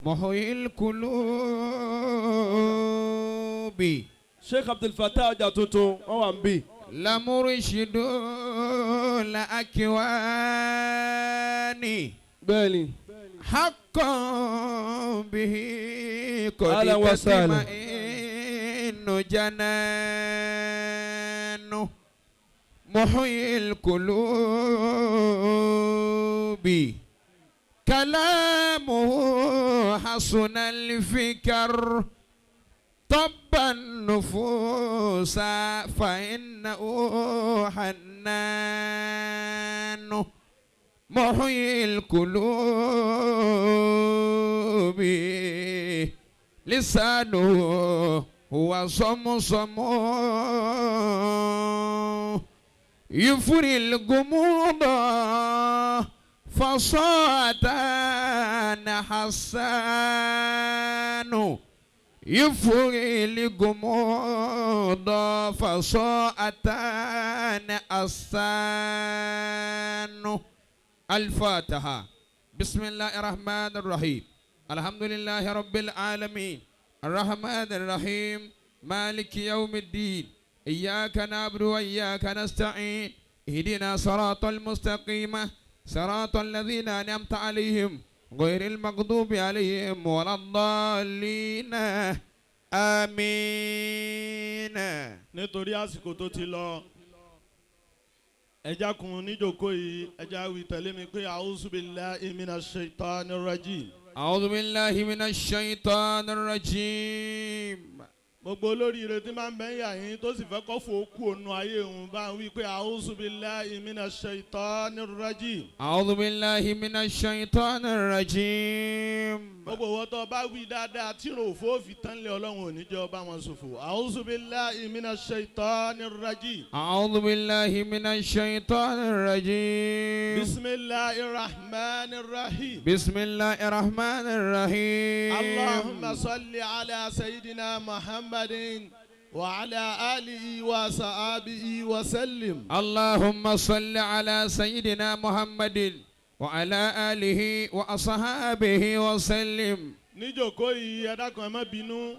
محيي القلوب. Sheikh Abdul Fattah ọjà tuntun wọ́n wà ń bì. لمرشد الأكوان. Bẹ́ẹ̀ni. حقا به قد أهلا وسهلا. تطمئن جنان محيي القلوب، كلامه حسن الفكر، طب النفوس فإنه حنان، محيي القلوب، لسانه هو صمصم، يفري الغموض فصاتا حسان، يفري الغموض فصاتا حسان. الفاتحة. بسم الله الرحمن الرحيم. الحمد لله رب العالمين، الرحمن الرحيم، مالك يوم الدين، إياك نعبد وإياك نستعين، اهدنا صراط المستقيم، صراط الذين أنعمت عليهم، غير المغضوب عليهم ولا الضالين، آمين. Nítorí àsìkò tó ti lọ, ẹja kun níjòkó yìí, ẹja wí tẹ̀lé mi pé أعوذ بالله من الشيطان الرجيم. أعوذ بالله من الشيطان الرجيم. Gbogbo olóríire tí máa ń bẹ́ ń yà yín tó sì fẹ́ kọ́ fò kú ònú ayé òun bá ń wí pé أعوذ بالله من الشيطان الرجيم. أعوذ بالله من الشيطان الرجيم. Gbogbo ìwọ tó bá wí dáadáa tí ìrò òfò fi tán lé, Ọlọ́run ò ní jẹ́ ọba wọn ṣòfò. أعوذ بالله من الشيطان الرجيم. أعوذ بالله من الشيطان الرجيم. بسم الله الرحمن الرحيم. بسم الله الرحمن الرحيم. اللهم صل على سيدنا محمد وعلى آله وصحبه وسلم. اللهم صل على سيدنا محمد وعلى آله وأصحابه وسلم. Níjókòó yìí, ẹ dákun, ẹ má bínú,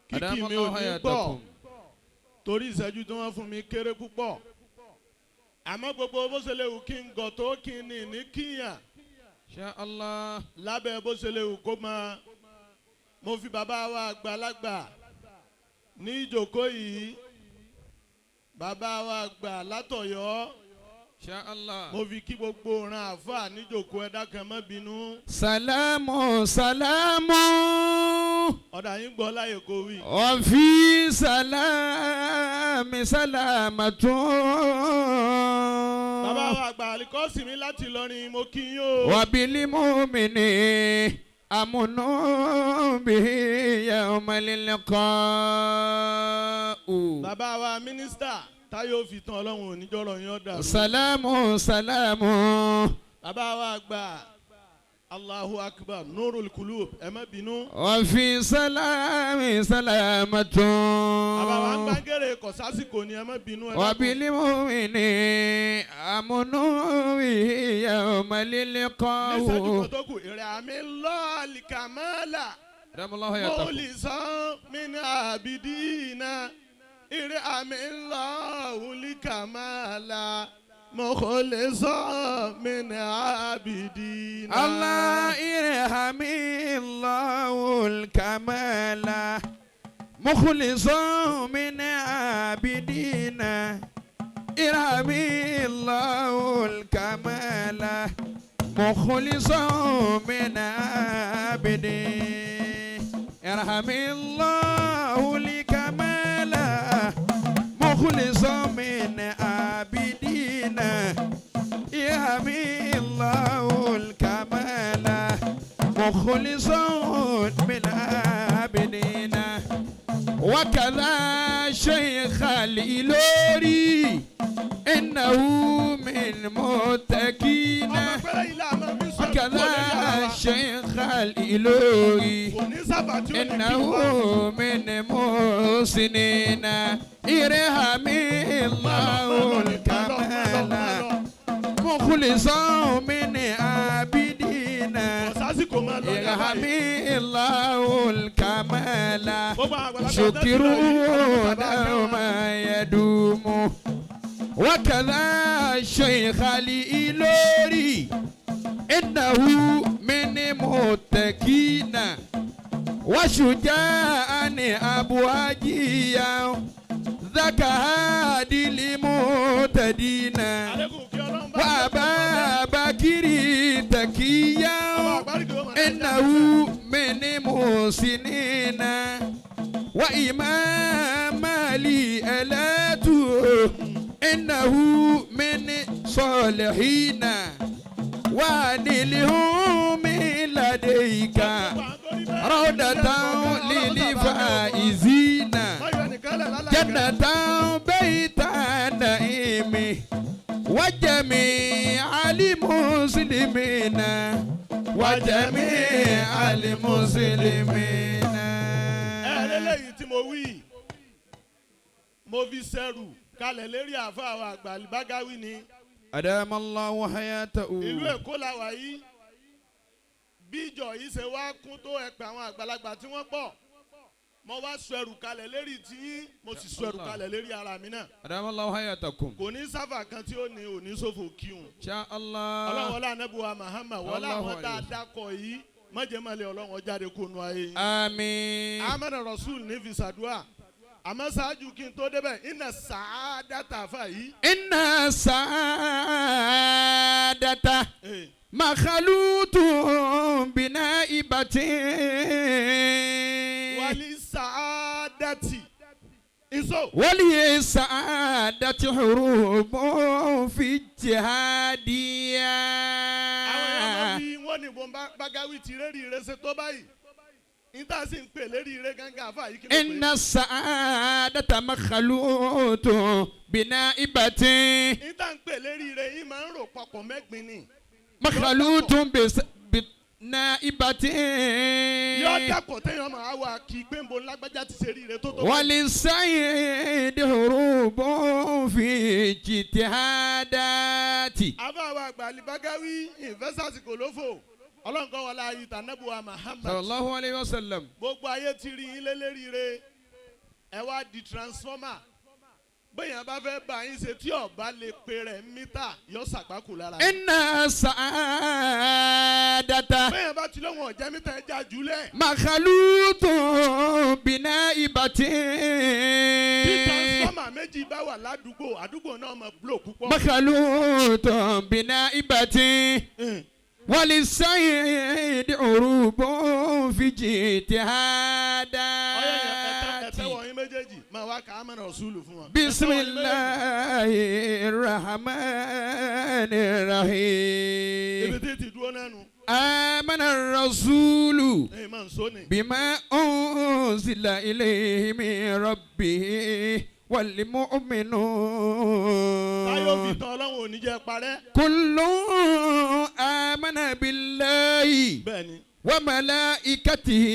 kíkì mi ò أدام الله ní pọ̀ حياتكم. torí ìṣẹ́jú tí wọ́n fún mi kéré púpọ̀, àmọ́ gbogbo bó ṣe lè wù kí n gọ̀ tó kí n ní ní kíyàn إن شاء الله. lábẹ́ bó ṣe lè wù kó máa, mo fi bàbá wa àgbàlagbà ní ìjókòó yìí, bàbá wa àgbà látọ̀yọ́, إن شاء الله. mo fi kí gbogbo ìran àáfàá níjókòó. Ẹ dákun, ẹ má bínú. سلام سلام. Ọ̀dà yín gbọ́ láyè kó wí. وفي سلام سلامة. Bàbá wa àgbà àlìkọ́sì mi láti Ìlọrin, mo kí yín o. وبالمؤمن أمن به يوم اللقاء. Bàbá wa mínísítà táyọ̀ fi tán, Ọlọ́run ò ní jọ́rọ̀ yín ọ̀dà. سلام سلام. Bàbá wa àgbà, الله أكبر، نور القلوب, ẹ má bínú. وفي سلام سلامة. Bàbá wa ń gbàgẹ́rẹ́ kọ̀ sásìkò ni, ẹ má bínú, ẹ dákun. وبالمؤمن أمن به يوم اللقاء. Níṣẹ́jú kan tó kù, ìrẹ̀ àmì lọ́ọ̀lì kàmálà. أدام الله حياتكم. مخلصا من عابدينا، ìrẹ̀ àmì lọ́ọ̀lì kàmálà مخلصا من عابدينا. الله ارحم الله الكمال مخلصا من عابدينا، ارحم الله الكمال مخلصا من عابدين، ارحم الله الكمال مخلصا من عابدين، ارحم الله الكمال مخلصا من عابدين، وكذا شيخ الإلوري إنه من متقين. Ọmọ pẹ́rẹ́ yìí là máa fi sọ وكذا شيخ الإلوري kò ní sábà tí ó ní kí إنه wá. من محسنين، ارحم الله الكمال مخلصا من عابدين. Ọ̀sásìkò máa lọ ní ارحم àbáyé. الله الكمال. Gbogbo àwọn àgbàlagbà tó ti lọ yìí, ọlọ́run شكر bàbá kẹ́ wọn. ما يدوم وكذا الشيخ الإيلوري إنه من متقين وشجاعا أبو هجيا ذاك هادي للمهتدين. Àlékún kí Ọlọ́run bá وأبا بكر تكيا Àwọn àgbáríkì ó máa dájà. إنه من محسنين وإمام لي ألات إنه من صالحين ونلهم لديك روضة للفائزين. Báyọ̀ nìkan lẹ̀ lálẹ́. جنة بيت النعيم وجميع المسلمين وجميع المسلمين. Ẹ lélẹ́yìí tí mo wí yìí, mo fi sẹ́rù kalẹ̀ lérí àfa àwọn àgbà Àlìbágáwí ni. أدام الله حياته. Ìlú Èkó la wà yìí. Bí ìjọ yìí ṣe wá kún tó ẹ̀pẹ̀ àwọn àgbàlagbà tí wọ́n pọ̀, mo wá sọ ẹrù kalẹ̀ lérí tiyín, mo sì sọ ẹrù kalẹ̀ lérí ara mi náà. أدام الله حياتكم. Kò ní sáfà kan tí ó ní òní sófò kíhun. إن شاء الله. Ọlọ́run ọlá anábùwà Mahama wọlé Allahu àwọn tá a alayhi. dákọ̀ yìí mọ̀jẹ̀mọ̀lẹ̀ Ọlọ́run jáde kó nu ayé yín. آمين. Ahmed Rasul ní fi ṣàdúrà àmọ́ ṣáájú kí n tó débẹ̀ iná sàádàtà fà yìí. إن السعادة مخلوط بنائبة. Wàlí sàádàtì ìṣó. وللسعادة حروب في الجهادية. Àwọn èèyàn máa fi wọ́n ní ìbọn Bágáwí ti rérí ire ṣe tó báyìí níta sì ń pè lérí ire gángan àfà yìí kí ló pè. إن السعادة مخلوط بنائبة. Níta ń pè lérí ire yìí máa ń rò papọ̀ mẹ́gbin ni. مخلوط بنائبة. Yọ dàpọ̀ téèyàn máa wà kí pé ń bo lágbájá ti ṣe rí ire tó tó. وللسيد حروب في اجتهادات. Àfà wa àgbà Àlìbágáwí ìfẹ́sàsìkò ló fò ọlọ́nkọ́ wọlé ayé tànàbùwà Muhammad. صلى الله عليه وسلم. Gbogbo ayé ti rí yín lélẹ́rìíre, ẹ wá di transformer. Bẹ́ẹ̀yàn bá fẹ́ bá yín ṣe tí ọba lè pe rẹ̀ mítà yọ sàgbákò lára yín. إن السعادة Bẹ́ẹ̀yàn bá ti lóhùn ọ̀jẹ́ mítà ẹja jùlẹ̀. مخلوط بنائبة. Tí transformer méjì bá wà ládùúgbò, àdúgbò náà mọ̀ blow púpọ̀. مخلوط بنائبة وللسيد عروب في Ọyẹ yẹn اجتهادات. ẹ̀tẹ́ wọ̀nyí méjèèjì máa wá kà á mọ̀nà ọ̀ṣúlù fún wọn. بسم الله الرحمن Ibi الرحيم. tí ti dúró náà nu. آمن الرسول Ẹ̀yin máa ń sọ ni. بما أنزل إليه من ربه Táyọ̀ fi والمؤمنون. tán Ọlọ́run ò ní jẹ́ parẹ́. كل آمن بالله Bẹ́ẹ̀ni. وملائكته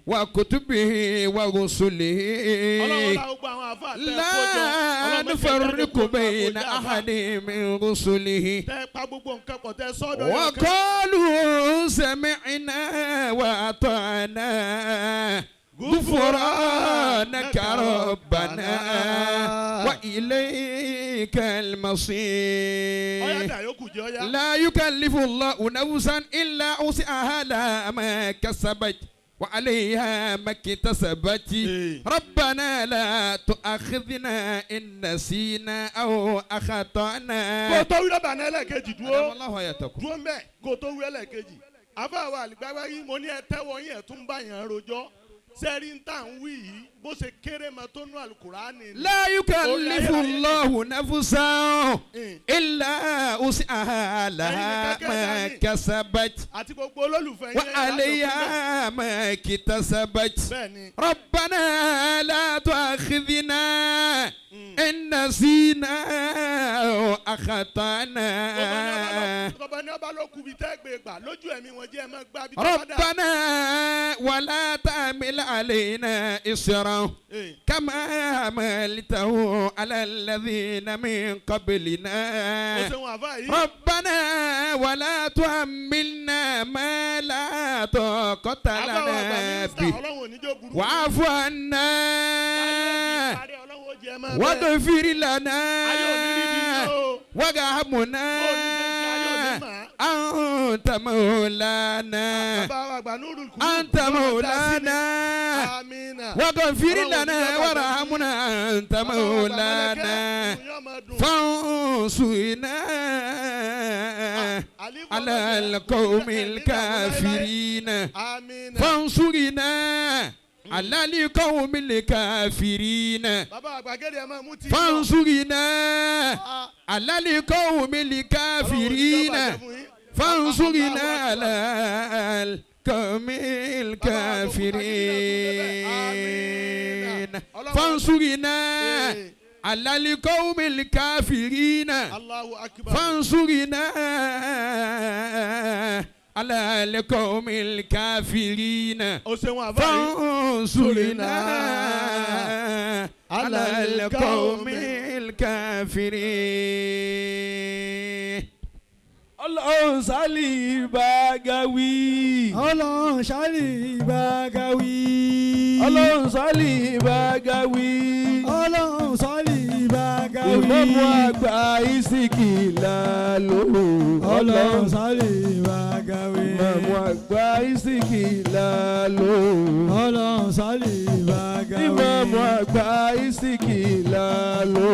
وكتبه ورسله. Ọlọ́run la gbogbo àwọn àfa tẹ́ ẹ kó jọ. لا Ọlọ́run mẹ́jẹ jáde نفرق kúrò nínú بين àpò ìjà àfa. أحد من رسله. Tẹ́ ẹ pa gbogbo nǹkan pọ̀ tẹ́ ẹ sọ́dọ̀ yọ̀ kan. وقالوا سمعنا وأطعنا غفرانك ربنا وإليك Ọyá المصير. dà yókù jẹ́ ọyá. لا يكلف الله نفسا إلا وسعها لها ما كسبت وعليها ما اكتسبت. إيه. ربنا لا تؤاخذنا إن نسينا أو أخطأنا. Kó o tó wí lọ́bàá náà ẹlẹ́ẹ̀kejì dúró. أدام الله حياتكم. Dúró mbẹ́ kó o tó wí ẹlẹ́ẹ̀kejì. Àfa àwọn àlùgbàgbà yìí mo ní ẹ tẹ́wọ́ yín ẹ̀ tún bá yẹn rojọ́. Sẹ́rí ń tà ń wí yìí bó ṣe kéré ma tó nú àlùkùránì ni. لا يكلف الله نفسا إلا وسعها لها ما كسبت Àti gbogbo olólùfẹ́ yín. وعليها ما اكتسبت. Bẹ́ẹ̀ni. ربنا لا تؤاخذنا إن نسينا أو أخطأنا. Bàbá ní ọba ló kú bí tẹ́ gbé gbà lójú ẹ̀mí wọn jẹ́ ẹ máa gbá bí tó bá dà. ربنا ولا تحمل علينا إصرا كما حملته على الذين من O قبلنا. Ṣeun àfa yìí. ربنا ولا تحملنا ما لا طاقة Àbá wa àgbà لنا mínísítà به. ọlọ́run ò ní jó burú. واعف عنا Parí ọlọ́run ó jẹ́ ẹ máa bẹ́ẹ̀. واغفر لنا Ayé ò ní rí bí yín o. وارحمنا أنت مولانا. Bàbá wa àgbà Nurul Qulub. أنت مولانا. Amina. واغفر لنا وارحمنا أنت مولانا فانصرنا على القوم الكافرين. Amina. فانصرنا على القوم الكافرين. Bàbá àgbà gẹ́gẹ́ ẹ máa mú tí. فانصرنا على القوم الكافرين. فانصرنا على القوم الكافرين. فانصرنا على القوم الكافرين. Allahu akbar. فانصرنا على القوم الكافرين. O ṣeun àbá yìí. فانصرنا على القوم الكافرين. Ọlọ́run sálì bàgàwí. Ọlọ́run ṣáàlì bàgàwí. Ọlọ́run sálì bàgàwí. Ọlọ́run ṣáàlì bàgàwí. Ìmáàmù àgbà ìsìkì lálò. Ọlọ́run ṣáàlì bàgàwí. Ìmáàmù àgbà ìsìkì lálò. Ọlọ́run ṣáàlì bàgàwí. Ìmáàmù àgbà ìsìkì lálò.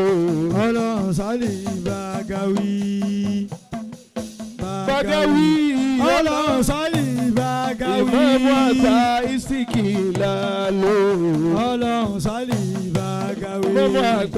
Ọlọ́run ṣáàlì bàgàwí. Bàgàwí. Ọlọ́run ṣáàlì bàgàwí. Ìmáàmù àgbà ìsìkì lálò. Ọlọ́run ṣáàlì bàgàwí. Ìmáàmù àgbà.